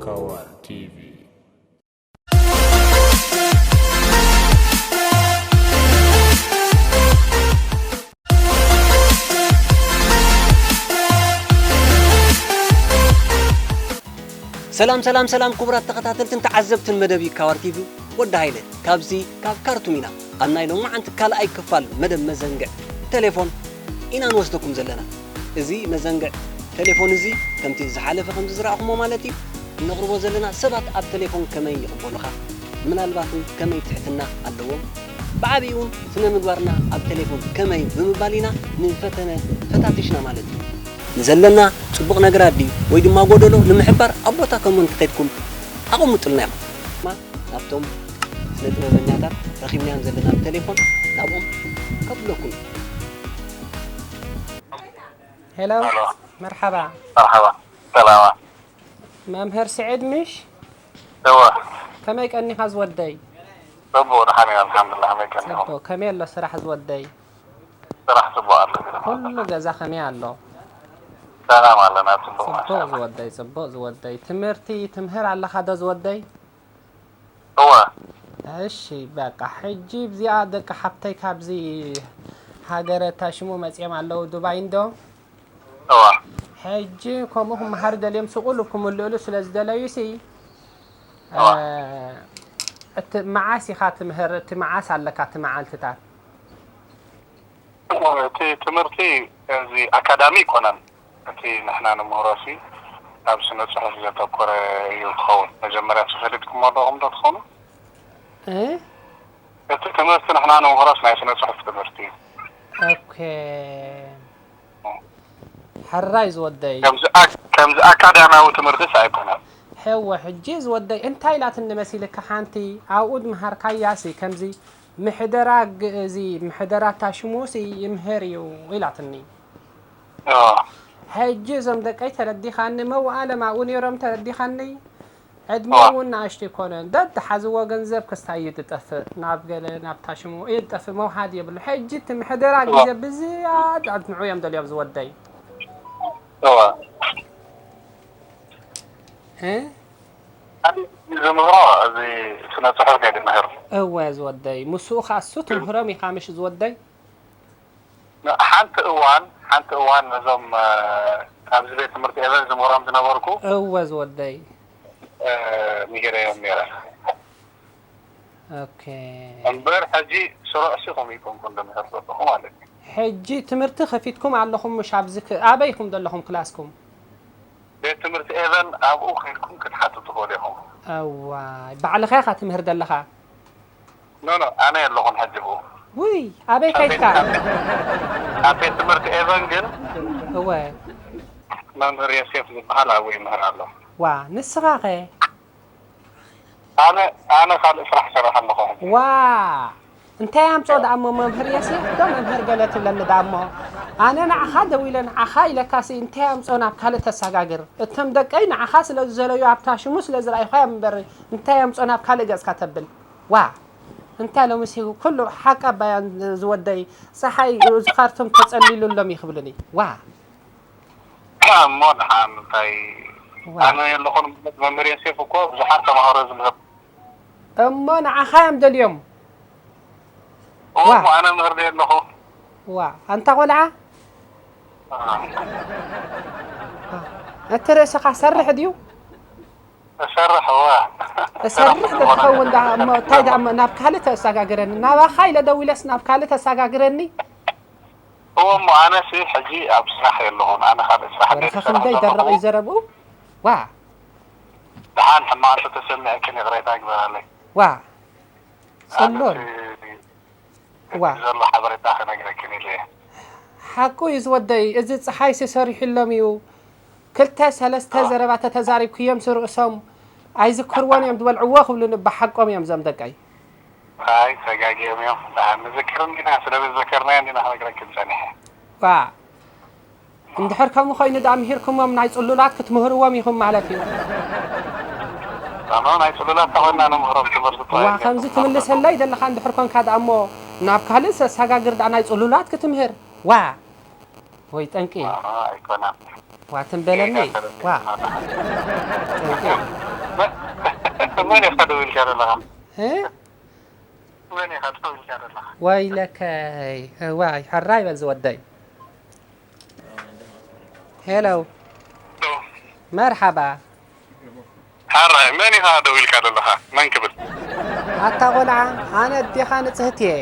Power ቲቪ። ሰላም፣ ሰላም፣ ሰላም፣ ክቡራት ተኸታተልትን ተዓዘብትን መደብ ይካዋር ቲቪ፣ ወዲ ሃይለ፣ ካብዚ፣ ካብ ካርቱም ኢና። ኣብ ናይ ሎማዓንቲ ካልኣይ ክፋል መደብ መዘንግዕ ቴሌፎን ኢና ንወስደኩም ዘለና። እዚ መዘንግዕ ቴሌፎን እዚ፣ ከምቲ ዝሓለፈ ከም ዝዝረኣኹሞ ማለት እዩ፣ እነቕርቦ ዘለና ሰባት ኣብ ቴሌፎን ከመይ ይቕበሉኻ፣ ምናልባት እውን ከመይ ትሕትና ኣለዎም፣ ብዓቢኡ እውን ስነ ምግባርና ኣብ ቴሌፎን ከመይ ብምባል ኢና ንፈተነ ፈታቲሽና ማለት እዩ። ንዘለና ጽቡቕ ነገራት ድዩ ወይ ድማ ጎደሎ ንምሕባር ኣብ ቦታ ኮመንት ከይድኩም ኣቐምጡልና ኢኹም። ናብቶም ስነ ጥበበኛታት ረኺብናዮም ዘለና ብቴሌፎን ናብኦም ከብለኩም። ሄሎ፣ ሄሎ። መርሓባ። መርሓባ። ሰላማ። መምህር ስዒድ ምሽ? እወ። ከመይ ቀኒኻ ዝወደይ? ጽቡቕ፣ ደሓን እየ፣ ኣልሓምዱሊላህ። ከመይ ቀኒኹም? ጽቡቕ። ከመይ ኣሎ ስራሕ ዝወደይ? ስራሕ ጽቡቕ ኣሎ። ኩሉ ገዛ ከመይ ኣሎ? ሰላም ኣለና፣ ጽቡቕ፣ ጽቡቕ ማሻኣላህ። ዝወደይ፣ ጽቡቕ ዝወደይ። ትምህርቲ ትምህር ኣለኻ ዶ ዝወደይ? እወ። እሺ፣ በቃ ሕጂ እዚኣ ደቂ ሓብተይ ካብዚ ሃገረ ታሽሙ መጺኦም ኣለዉ ዱባይ እንዶ። እወ። ሕጂ ከምኡ ክመሃሩ ደልዮም ስቕ ኢሉ ክምልእሉ ስለ ዝደለዩሲ፣ እወ። እ፣ እቲ መዓስ ኢኻ ትምህር? እቲ መዓስ ኣለካ እቲ መዓልትታት? እቲ ትምህርቲ እዚ ኣካዳሚ ኣይኮነን። እቲ ንሕና ንምህሮሲ ኣብ ስነ ጽሑፍ ዘተኮረ እዩ ክኸውን። መጀመርያ ተፈሊጥኩሞ ኣለኹም ዶ ትኾኑ? እ? እቲ ትምህርቲ ንሕና ንምህሮስ ናይ ስነ ጽሑፍ ትምህርቲ እዩ። ኦኬ። ሕራይ ዝወደይ። ከምዚ ኣክ-፣ ከምዚ ኣካዳሚያዊ ትምህርትስ ኣይኮነን። ሕወ፣ ሕጂ ዝወደይ እንታይ ኢላትኒ መሲልካ ሓንቲ ኣብኡ ድመሃርካያሲ ከምዚ ምሕደራ ግእዚ፣ ምሕደራ ታሽሙሲ ይምህር እዩ ኢላትኒ። እዎ። ሕጂ እዞም ደቀይ ተረዲኻኒ፣ መዋእለም ኣብኡ ነይሮም ተረዲኻኒ። ዕድመ እዎ። እውን ንኣሽቱ ኣይኮነን። ደተሓዝዎ ገንዘብ ክስታይ እዩ ዝጠፍእ። ናብ ገለ፣ ናብ ታሽሙ እዩ ዝጠፍእ። መውሃድ የብሉ። ሕጂ እቲ ምሕደራ እዎ። ግዜ ብዝያድ ኣድንዑ እዮም ደልዮም ዝወደይ። እዎ። እ? ኣነ ዝምህሮ እዚ ስነ ጽሑፍ እየ ዝምህር። እወ ዝወደይ። ምስኡ ኻሱ ትምህሮም ኢኻ ምሽ ዝወደይ? ሓንቲ እዋን፣ ሓንቲ እዋን ነዞም፣ እ፣ ኣብዚ ቤት ትምህርቲ ኤቨን ዝምህሮም ዝነበርኩ፣ እወ ዝወደይ። እ፣ ምሂረዮም ነይረ። ኦኬ። እምበር ሕጂ ስሩዕ ሲ ከምኡ ይኮንኩ እንደምህር ዘለኹ ማለት እዩ። ሕጂ ትምህርቲ ከፊትኩም ኣለኹም ምሽ ኣብዚ ክ-፣ ኣበይ ኢኹም ዘለኹም ክላስኩም? ቤት ትምህርቲ ኤቨን ኣብኡ ከይድኩም ክትሓቱ ትኽእሉ ኢኹም። እዋይ፣ ባዕልኻ ኢኻ ትምህር ዘለኻ? ኖ፣ ኖ፣ ኣነ የለኹን ሕጂ ብኡ። ውይ፣ ኣበይ ኣብ ቤት፣ ከይድካ? ኣብ ቤት፣ ኣብ ቤት ትምህርቲ ኤቨን ግን እወ። መምህር ዮሴፍ ዝበሃል ኣብኡ ይምህር ኣሎ። ዋ፣ ንስኻ ኸ? ኣነ፣ ኣነ ካልእ ስራሕ እሰርሕ ኣለኹ ሕጂ። ዋ! እንታይ ኣምጾ ደኣ እሞ መምህር ዮሴፍ ዶ መምህር ገለ ትብለኒ ደኣ እሞ? ኣነ ንዓኻ ደዊለ ንዓኻ ኢለካሲ እንታይ ኣምጾ ናብ ካልእ ተሰጋግር? እቶም ደቀይ ንዓኻ ስለ ዝዘለዩ ኣብታ ሽሙ ስለ ዝረኣይኻ እዮም እምበር እንታይ ኣምጾ ናብ ካልእ ገጽካ ተብል? ዋ! እንታይ ሎምሲ ኩሉ ሓቂ ኣባያን ዝወደይ ጸሓይ እዚ ካርቱም ተጸሊሉሎም እዩ ክብሉኒ። ዋ! እሞ ደሓን እንታይ ዋ። ኣነ የለኹን ማለት መምህር ዮሴፍ እኮ ብዙሓት ተማሃሮ ዝምህር። እሞ ንዓኻ እዮም ደልዮም። እዎ፣ ዋ። እሞ ኣነ ምህር ዶ የለኹ? ዋ፣ ኣንታ ቆልዓ? አ። አ፣ እቲ ርእስኻ ሰርሕ ድዩ? እሰርሕ፣ እወ። እሰርሕ እሰርሕ ዶ ትኸውን ደኣ እሞ እንታይ ደኣ እሞ ናብ ካልእ ተሰጋግረኒ? ናባኻ ኢለ ደዊለስ ናብ ካልእ ተሰጋግረኒ? እዎ እሞ ኣነሲ ሕጂ ኣብ ስራሕ የለኹን። ኣነ ካልእ ስራሕ ወረኻ እንድየ ዝሰርሕ ክንደይ ዘለኹ። ደረቕ እዩ ዘረብኡ? ዋ። ደሓን ሕማቕ እንተተሰሚዐክን ይቕሬታ ይግበረለይ። ዋ። ኣነሲ ጽሉል። ዋ። እቲ ዘሎ ሓበሬታ ክነግረክን ኢለ እየ። ሓቁ እዩ ዝወደይ፣ እዚ ጸሓይሲ ሰሪሑሎም እዩ። ክልተ ሰለስተ ዋ። ዘረባ ተተዛሪብክዮምሲ ርእሶም ኣይዝክርዎን እዮም ዝበልዕዎ ክብሉኒ ብሓቆም እዮም እዞም ደቀይ። ኣይ፣ ተጋግዮም እዮም። ደሓን ንዝክር እንዲና፣ ስለ ዘዘከርናዮ እንዲና ክነግረክን ጸኒሐ። ዋ። እንድሕር ከምኡ ኮይኑ ደኣ ምሂርኩሞም ናይ ጽሉላት ክትምህርዎም ኢኹም ማለት እዩ። ኣኖ ናይ ጽሉላት ተኾይና ንምህሮም ትምህርቲ ዋ፣ ጥራይ ከምዚ እንዲና ትምልሰለይ ዘለኻ እንድሕር ኮንካ ደኣ እሞ ናብ ካልእ ሰሳጋግር ደኣ ናይ ጽሉላት ክትምህር። ዋ። ወይ ጠንቂ። ኣኖ ኣይኮነን። ዋ፣ ትም በለኒ። ጌጋ ተረዲእና ዋ። ደኣ። ጠንቂ። መን ኢኻ ደው ኢልካ ዘለኻ? እ? መን ኢኻ ደው ኢልካ ዘለኻ? ወይለከይ፣ ዋይ፣ ሕራይ በል ዝወደይ። ሄሎ፣ መርሓባ። ሕራይ፣ መን ኢኻ ደው ኢልካ ዘለኻ? መን ክብል? ኣታ ቆልዓ፣ ኣነ ኣዴኻ ንጽህቲ እየ።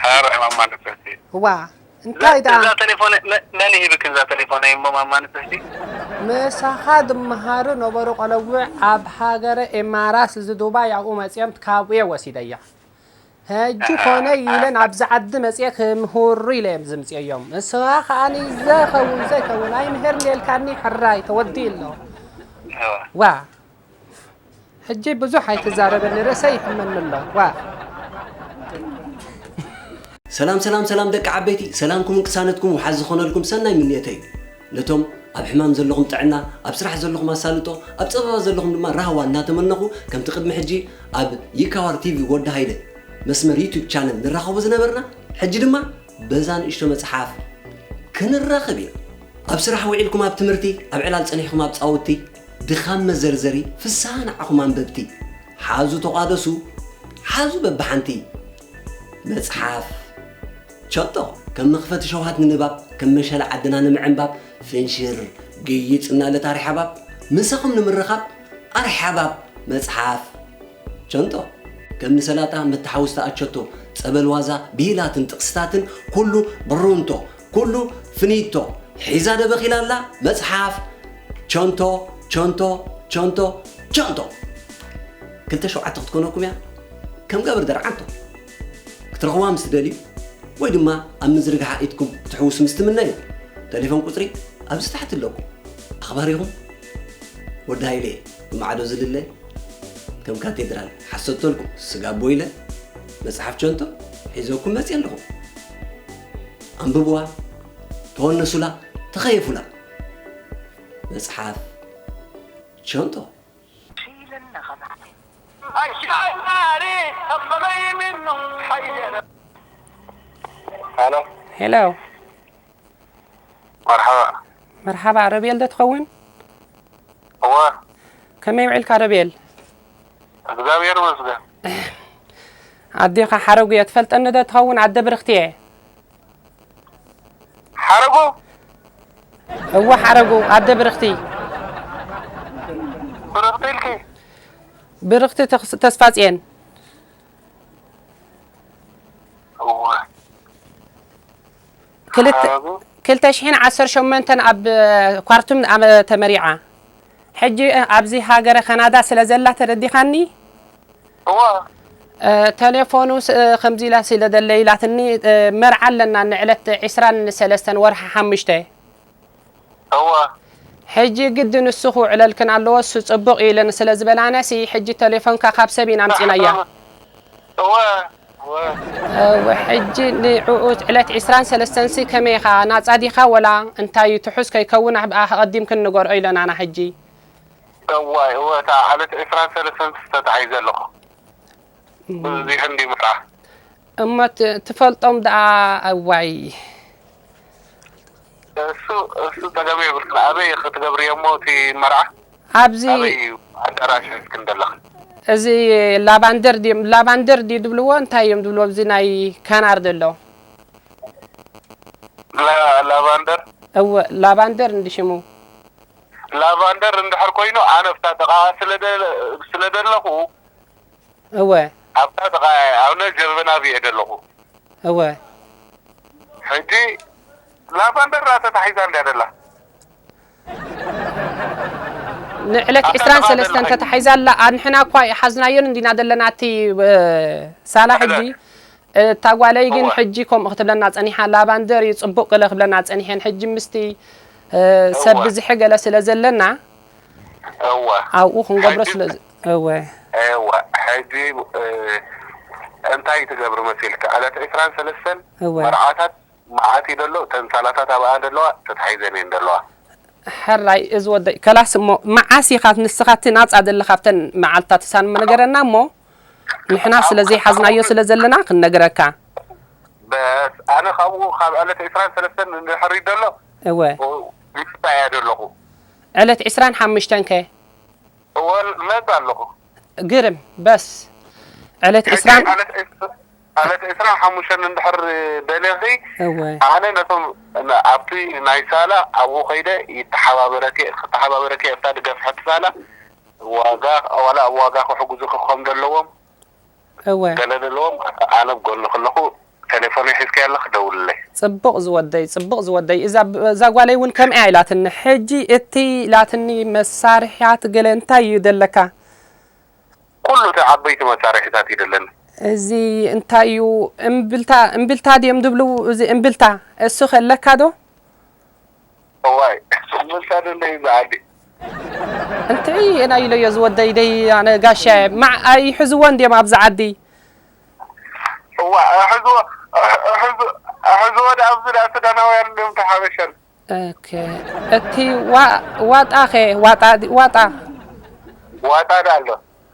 ሕራይ፣ ማማ ንጽህቲ። ዋ፣ እንታይ ደኣ? እዛ ቴሌፎን መ-፣ መን ይህብክ እዛ ቴሌፎን እሞ ማማ ንጽህቲ? ምሳኻ ድመሃሩ ነበሩ ቆለውዕ ኣብ ሃገረ ኤማራስ፣ እዚ ዱባይ ኣብኡ መጺኦም ካብኡ እየ ወሲደያ። ሕጂ ኮነ ኢለ ናብዚ ዓዲ መጺኤ ክምህሩ ኢለ እዮም ዝምጽኤዮም። ንስኻ ከኣ ዘይኸውን ዘይከውን ኣይምህርን ኢልካኒ፣ ሕራይ ተወዲኡ ኣሎ። ዋ፣ ሕጂ ብዙሕ ኣይትዛረበኒ፣ ርእሰይ ይሕመኒ ኣሎ። ዋ። ሰላም ሰላም ሰላም ደቂ ዓበይቲ፣ ሰላምኩምን ቅሳነትኩም ውሓዝ ዝኾነልኩም ሰናይ ምንየተይ እዩ። ነቶም ኣብ ሕማም ዘለኹም ጥዕና፣ ኣብ ስራሕ ዘለኹም ኣሳልጦ፣ ኣብ ጸበባ ዘለኹም ድማ ራህዋ እናተመነኹ፣ ከምቲ ቅድሚ ሕጂ ኣብ ይካዋር ቲቪ ወዲ ሃይለ መስመር ዩቱብ ቻነል ንራኸቦ ዝነበርና፣ ሕጂ ድማ በዛ ንእሽቶ መጽሓፍ ክንራኸብ ኢና። ኣብ ስራሕ ውዒልኩም ኣብ ትምህርቲ፣ ኣብ ዕላል ጸኒሕኩም ኣብ ጻውቲ፣ ድኻም መዘርዘሪ፣ ፍስሃ ንዓኹም ኣንበብቲ። ሓዙ ተቋደሱ፣ ሓዙ በብሓንቲ። መጽሓፍ ቸጦ፣ ከም መኽፈቲ ሸውሃት ንንባብ፣ ከም መሸላ ዓድና ንምዕንባብ፣ ፍንሽር፣ ግይጽ እናለት ኣርሓባብ፣ ምሳኹም ንምርኻብ፣ ኣርሓባብ መጽሓፍ ቸንቶ። ከም ንሰላጣ መተሓውስቲ ኣቸቶ፣ ጸበል ዋዛ፣ ብሂላትን ጥቕስታትን፣ ኩሉ ብሩንቶ፣ ኩሉ ፍኒቶ፣ ሒዛ ደበኺላ ኣላ መጽሓፍ ቸንቶ፣ ቸንቶ፣ ቸንቶ፣ ቸንቶ። ክልተ ሸውዓተ ክትኮነኩም እያ ከም ገብር ደርዓንቶ። ክትረኽቡዋ ምስ ትደልዩ ወይ ድማ ኣብ ምዝርግሓ ኢድኩም ክትሕውሱ ምስ ትምነዩ፣ ተሌፎን ቁጽሪ ኣብዚ ታሕቲ ኣለኩም። ኣኽባሪኹም ወዲ ሃይለ ብማዕዶ ዝልለ ከም ካቴድራል ሓሰቶልኩም ስጋቦ ኢለ መጽሓፍ ቸንቶ ሒዘኩም መጽየ ኣለኹ። ኣንብብዋ፣ ተወነሱላ፣ ተኸየፉላ። መጽሓፍ ቸንቶ። ሃሎ፣ ሄሎ፣ መርሓባ። መርሓባ። ረብኤል ዶ ትኸውን? እወ፣ ከመይ ውዒልካ ረብኤል? እግዚኣብሔር ይመስገን። ኣዴኻ ሓረጉ እየ፣ ትፈልጠኒ ዶ ትኸውን? ኣደ ብርኽቲ እየ። ሓረጉ? እወ ሓረጉ፣ ኣደ ብርኽቲ። ብርኽቲ ኢልኪ? ብርኽቲ ተስ-፣ ተስፋጽየን። እወ። ክልተ ሓረጉ? ክልተ ሽሕን ዓሰርተ ሸሞንተን ኣብ ኳርቱም ኣመ-፣ ተመሪዓ። ሕጂ ኣብዚ ሃገረ ካናዳ ስለ ዘላ ተረዲኻኒ? እወ። እ፣ ተሌፎኑ ስ-፣ እ፣ ከምዚ ኢላ ስለ ደለ ኢላትኒ፣ እ፣ መርዓ ኣለና ንዕለት ዕስራን ሰለስተን ወርሒ ሓሙሽተ። እወ። ሕጂ ግዲ ንሱ ክውዕለልክን ኣለዎ፣ እሱ ጽቡቕ ኢለን ስለ ዝበላነሲ፣ ሕጂ ተሌፎንካ ካብ ሰብ ኢና ኣምጺናያ። እወ። እወ። እወ፣ ሕጂ ንዕኡ ዕለት ዕስራን ሰለስተንሲ ከመይ ኢኻ? ናጻ ዲኻ ወላ እንታይ እዩ? ትሑዝ ከይከውን ኣህ-፣ ኣቐዲምክን ንገርኦ ኢለናና ሕጂ። እወ፣ እወ፣ እታ ዕለት ዕስራን ሰለስተን ተታሒዘ ኣለኹ። በዚሑ እንዲ መርዓ። እሞ ት-፣ ትፈልጦም ደኣ፣ እዋይ። እሱ፣ እሱ ጸገም የብልክን። ኣበይ ክትገብርዮ እሞ እቲ መርዓ? ኣብዚ ኣበይ እዩ ኣዳራሽ ሒዝክን ዘለኽን? እዚ ላቫንደር ድዮም፣ ላቫንደር ድዩ ድብልዎ? እንታይ እዮም ድብልዎ? ኣብዚ ናይ ካናር ዘሎ። ላ-፣ ላቫንደር? እወ፣ ላቫንደር እንዲ ሽሙ። ላቫንደር እንድሕር ኮይኑ፣ ኣነ ኣብታ ጥቓ ስለ ደ-፣ ስለ ደለኹ፣ እወ። ኣብታ ጥቓ ኣብነ ጀርበናብ እየ ደለኹ። እወ። ሕጂ ላቫንደር ዳ ተታሒዛ እንድያ ደላ። ንዕለት ኣብታ ዕስራን ጥቓ ሰለስተን ደላ። ተታሒዛ ኣላ። ኣንሕና እኳ ሓዝናዮን እንዲና ዘለና እቲ፣ እ፣ ሳላ ሕጂ፣ ዕለት። እ፣ እታ ጓለይ ግን እወ። ሕጂ ከምኡ ክትብለና ጸኒሓ። ላቫንደር እዩ ጽቡቕ ገለ ክብለና ጸኒሐን። ሕጂ ምስቲ፣ እ፣ ሰብ እወ። ብዝሒ ገለ ስለ ዘለና እወ። ኣብኡ ክንገብሮ ሕጂ ስለ ዝ-፣ እወ። እወ፣ ሕጂ፣ እ፣ እንታይ ትገብሪ መሲልኪ? ዕለት ዕስራን ሰለስተን እወ። መርዓታት መዓት እዩ ደሎ፣ እተን ሳላታት ኣብኣ ደለዋ፣ ተታሒዘን እየን ደለዋ። ሕራይ፣ እዚ ወደይ፣ ከላስ እሞ፣ መዓስ ኢኻ ንስኻ እቲ ናጻ ዘለኻ ኣብተን መዓልታት ሳን ነገረና እሞ፣ ንሕና ስለ ዘይሓዝናዮ ስለ ዘለና ክንነግረካ። በስ፣ ኣነ ካብኡ፣ ካብ ዕለት ዕስራን ሰለስተን እንድሕር እዩ ደሎ፣ እወ። ምፍታ እያ ደለኹ። ዕለት ዕስራን ሓሙሽተን ከ? ወል መጽ ኣለኹ። ግርም በስ ዕለት ሕጂ ዕስራን ዕለት ዕስ- ዕለት ዕስራን ሓሙሽተን እንድሕር ደሊኺ እወ ኣነ ነቶም ን- ኣብቲ ናይ ሳላ ኣብኡ ከይደ ይተሓባበረኪ ክተሓባበረኪ ኣብታ ድገፍ ሕቲ ሳላ ዋጋ ዋላ ኣብ ዋጋ ክሕግዙ ክኾም ዘለዎም እወ ገለ ዘለዎም ኣነ ኣብ ጎኒ ከለኹ ቴሌፎነይ ሒዝኪ ኣለኺ ደውልለይ። ጽቡቕ ዝወደይ ጽቡቕ ዝወደይ እዛ እዛ ጓለይ እውን ከምኣ ኢላትኒ ሕጂ እቲ ኢላትኒ መሳርሕያት ገለ እንታይ እዩ ዘለካ ኩሉ እቲ ዓበይቲ መሳርሒታት እዩ ደለኒ። እዚ እንታይ እዩ እምብልታ እምብልታ ድዮም ዝብሉ እዚ እምብልታ እሱ ከለካ ዶ እዋይ እምብልታ ደለይ ዝዓዲ እንትዒ ኣነ ኢለዮ ዝወደይ ደይ ኣነ ጋሻ ማዕ ኣይሕዝዎ እንድዮም ኣብዚ ዓዲ እዋ ሕዝዎ ሕዝዎ ሕዝዎ ዳ ኣብዚ ዳ ሱዳናውያን እንድዮም ተሓበሸን ኦኬ እቲ ዋ ዋጣ ኸ ዋጣ ዲ- ዋጣ ዋጣ ዳ ኣሎ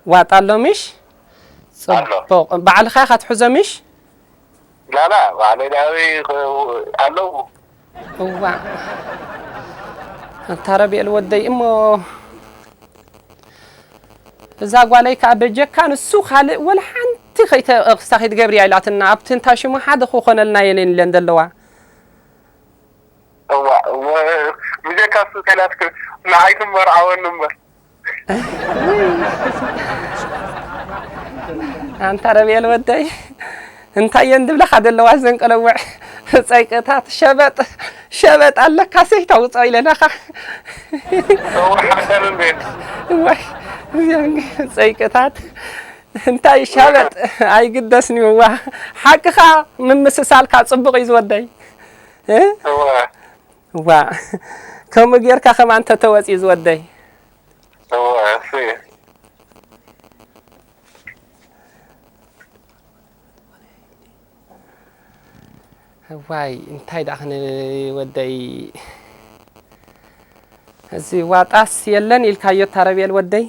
ዋጣ ኣሎ ምሽ ኣሎ። ጽቡቕ ባዕልኻ ኢኻ ትሕዞ ምሽ ላላ ባዕለይ ዳበይ ኣለዉ እዋ ኣንታ ረቢኤል ወደይ እሞ እዛ ጓለይ ከዓ በጀካ ንሱ ካልእ ወላ ሓንቲ ከይተቕሳ ከይትገብር እያ ኢላትና ኣብቲ እንታ ሽሙ ሓደ ክኾነልና የለን ኢለን ዘለዋ እዋ ብጀካ ሱ ከላትክ ንዓይ ትመርዓወኒ እምበር ኣንታ ረብኤል ወደይ እንታይ እየን ዝብለኻ ዘለዋ እዘን ቆለውዕ ጸይቅታት ሸበጥ ሸበጥ ኣለካ ሰይታ ውፅኦ ኢለናኻ እዋ ሓሰር እንዴት ወይ እዚኣን ጸይቅታት እንታይ ሸበጥ ኣይግደስንዋ ሓቅኻ ምምስሳልካ ፅቡቕ እዩ ዝወደይ እ? እዋ ዋ ከምኡ ጌርካ ከማን ተተወፂ ዝወደይ እዋ እሱ እዩ ዋይ እንታይ ደኣ ክንወደይ እዚ ዋጣስ የለን ኢልካዮ ታረብየል ወደይ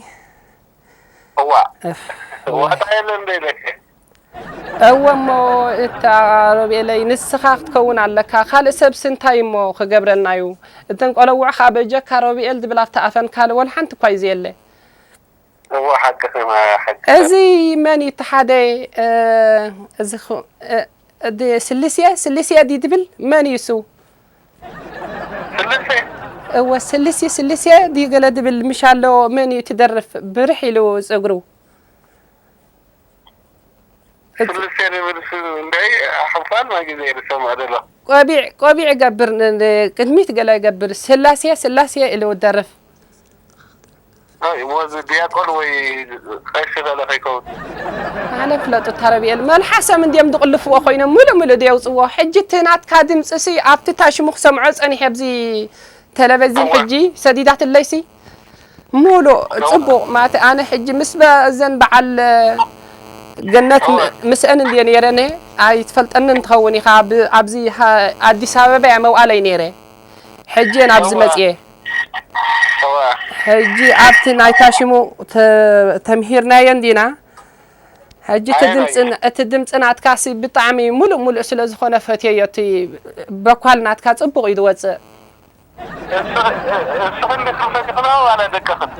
እዋ ዋጣ የለን ደይለክ እወ እሞ እታ ሮቤለይ ንስኻ ክትከውን ኣለካ ካልእ ሰብሲ እንታይ እሞ ክገብረልና እዩ እተን ቆለውዕኻ በጀካ ሮቤኤል ዝብል ኣብቲ ኣፈን ካልእ ወላ ሓንቲ እኳ እዩ ዘየለ እዋ ሓቅኺ ሓቂ እዚ መን እዩ እቲ ሓደ እዚ ኽ- እ- ድ- ስልስየ ስልስየ ድዩ ድብል መን እዩ እሱ ስልሴ እወ ስልሲ ስልስየ ድዩ ገለ ድብል ምሽ ኣሎ መን እዩ ትደርፍ ብርሕ ኢሉ ፅግሩ ስልሴ ንብል ስ- እንደይ ሓፋል ማ ግዜ ዝሰምዕ ዘሎ ቆቢዕ ቆቢዕ ይገብር ን- ን- ቅድሚት ገለ ይገብር ስላሴ ስላሴ ኢሉ ደርፍ ኣይ፣ ወዚ ዲያቆን ወይ ቀሺ ገለ ከይከውን ኣነ ፍለጡ ተረብኤል መልሓሶም እንድዮም ዝቕልፍዎ ኮይኖም ምሉእ ምሉእ ድየውፅዎ ሕጂ እቲ ናትካ ድምፂ ሲ ኣብቲ ታሽሙ ክሰምዖ ፀኒሐ ኣብዚ ተለቨዚን ሕጂ ሰዲዳትለይ ሲ ሙሉእ ፅቡቕ ማለት ኣነ ሕጂ ምስ በ- እዘን በዓል ገነት ም- ምስአን እንድየ ነይረ ነ ኣይትፈልጠንን ትኸውን ኢኻ ብ- ኣብዚ ሃ- ኣዲስ ኣበባ እያ መውኣለይ ነይረ ሕጂ እየን ኣብዚ መፅየ ሕጂ ኣብቲ ናይታ ሽሙ ተ- ተምሂርናዮ እንዲና ሕጂ እቲ ድምፂ ን- እቲ ድምፂ ናትካ ሲ ብጣዕሚ ሙሉእ ሙሉእ ስለ ዝኾነ ፈትየዮ እቲ በኳል ናትካ ፅቡቕ እዩ ዝወፅእ እስኺ እንዲ ክንፈትኽና ዋላ ደቅኽን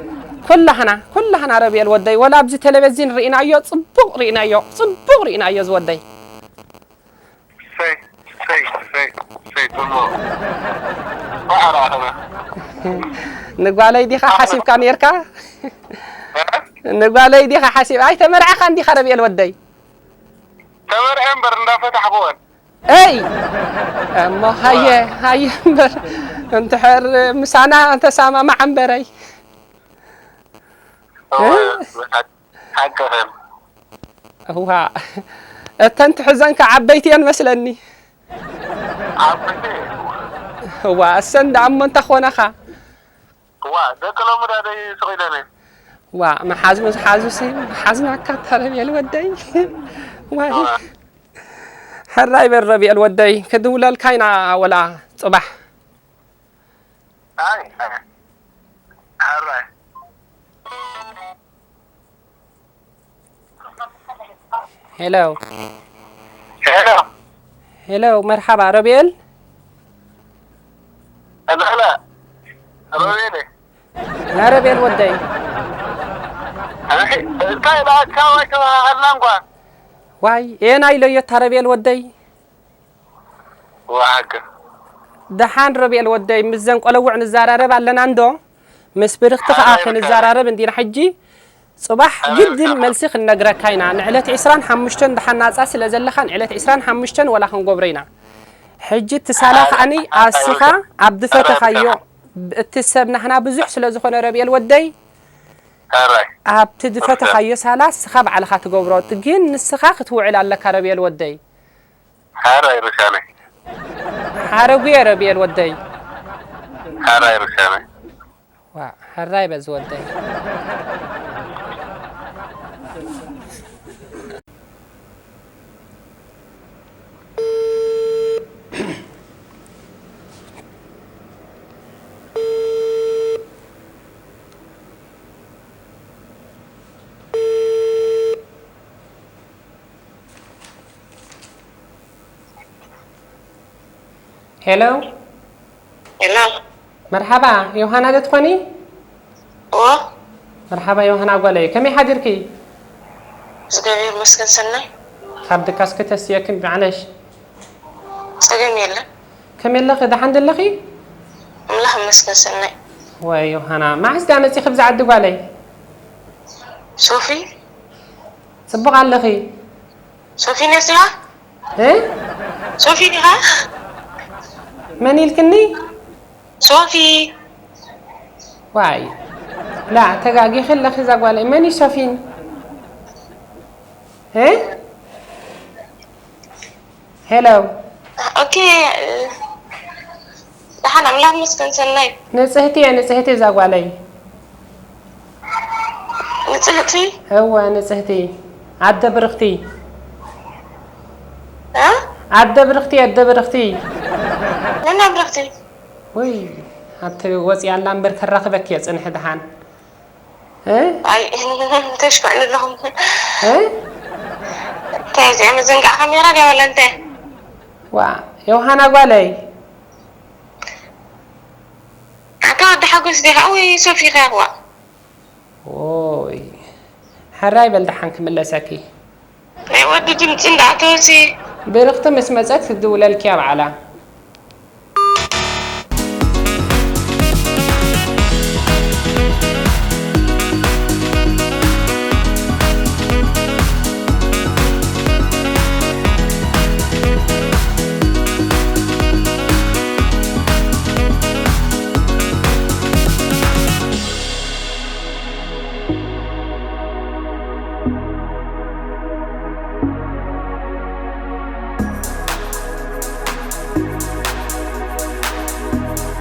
ኩላህና ኩላህና ረብኤል ወደይ ወላ ኣብዚ ቴሌቨዚን ርኢናዮ ፅቡቕ ርኢናዮ ፅቡቕ ርኢናዮ ዝወደይ ሰይ ሰይ ሰይ ሰይ ጥሞ ባዕራ ኣኸና ንጓለይ ዲኻ ሓሲብካ ነርካ ንጓለይ ዲኻ ሓሲብ ኣይ ተመርዓኻ እንዲኻ ረብኤል ወደይ ተመርዐ እምበር እንዳፈታሕክወን እይ እሞ ሃየ ሃየ እምበር እንትሕር ምሳና ተሳማማዕ እምበረይ ሓቅኽን እዋ እተን ትሕዘንካ ዓበይቲ እየን መስለኒ ዓበይቲ እዋ እሰን ደኣ እሞ እንተ ኾነኻ እዋ ደቂ ሎሚ ዳ ደይ ስቕ ኢለን እየን ዋ መሓዝኑ ዝሓዙሲ መሓዝናካ ተረብየል ወደይ ዋይ ሕራይ በል ረብኤል ወደይ ክድውለልካ ኢና ወላ ፅባሕ ኣይ ኣይ ሕራይ ሄሎ ሄሎ ሄሎ መርሓባ ረብኤል ሄሎ ሄሎ ሮቤል ያ ረብኤል ወደይ እንታይ ደኣ ኣካባቢ ተባሃሃልና እንኳ። ዋይ፣ ኤና ኢለዮ እታ ረብኤል ወደይ። ዋሃገ። ደሓን ረብኤል ወደይ፣ ምስዘን ቆለውዕ ንዘራረብ ኣለና እንዶ? ምስ ብርኽቲ ከኣ ኣይ፣ ክንዘራረብ እንዲና ሕጂ። ጽባሕ ኣይ፣ ግድን ኣይ፣ መልሲ ክንነግረካ ኢና። ንዕለት ዕስራን ሓሙሽተን ደሓን ናጻ ስለ ዘለኻ፣ ንዕለት ዕስራን ሓሙሽተን ወላ ክንገብሮ ኢና። ሕጂ እቲ ሳላ ኣይ፣ ከኣኒ ኣይ፣ ኣስኻ ኣይ፣ ኣብ ድፈተኻዮ፣ ኣይ፣ እቲ ሰብ ናህና ብዙሕ ስለ ዝኾነ ረብኤል ወደይ፣ ኣራይ። ኣብቲ ድፈተኻዮ ሳላ እስኻ ባዕልኻ ትገብሮ። ግን ንስኻ ክትውዕል ኣለካ ረብኤል ወደይ። ሓራይ ርሻነይ። ሓረጉየ ረብኤል ወደይ። ሓራይ ርሻነይ። ዋ፣ ሕራይ በዚ ወደይ። ሄሎ። ሄሎ። መርሓባ፣ ዮሃና ዶ ትኾኒ? እዎ። መርሓባ ዮሃና ጓለይ፣ ከመይ ሓዲርኪ? እግዚኣብሔር ይመስገን ሰናይ። ካብ ድቃስኪ ተስየኪ እምበኣነሽ። ጸገም የለን። ከመይ ኣለኺ? ደሓን ዶ ኣለኺ? ኣምላኽ ይመስገን ሰናይ። ወይ ዮሃና፣ መዓስ ደኣ መጺኺ ብዛ ዓዲ ጓለይ? ሶፊ። ጽቡቕ ኣለኺ? ሶፊ ነሽ ዲኻ? እ? ሶፊ ዲኻ? መን ኢልክኒ? ሶፊ። ዋይ። ላ፣ ተጋጊኺ ኣለኺ እዛ ጓለይ። መን እዩ ሶፊን? እ? ሄሎ። ኦኬ። ደሓን ኣምላኽ ይመስገን ሰናይ። ንጽህቲ እየ፣ ንጽህቲ እዛ ጓለይ። ንጽህቲ? እወ፣ ንጽህቲ። ኣደ ብርኽቲ። እ? ኣደ ብርኽቲ፣ ኣደ ብርኽቲ። መን ብርኽቲ? ውይ፣ ኣብቲ ወፂኣላ እምበር ከራኽበኪ እየ ፅንሒ ደሓን። እ? ኣይ፣ ተሽክዕኒ ኣለኹም። እ? እንታይ እዚኣ መዘንጋዕ ካሜራ ድያ ወላ እንታይ? ዋ፣ ዮሃና ጓለይ። ኣታ ወዲ ሓጎስ ዲኻ ወይ ሶፊ ኢኻ? ዋ። ኦይ፣ ሕራይ በል ደሓን ክምለሰኪ። ናይ ወዲ ድምፂ እንዳኣተወሲ። ብርኽቲ ምስ መፀት ትድውለልኪ እያ ባዕላ።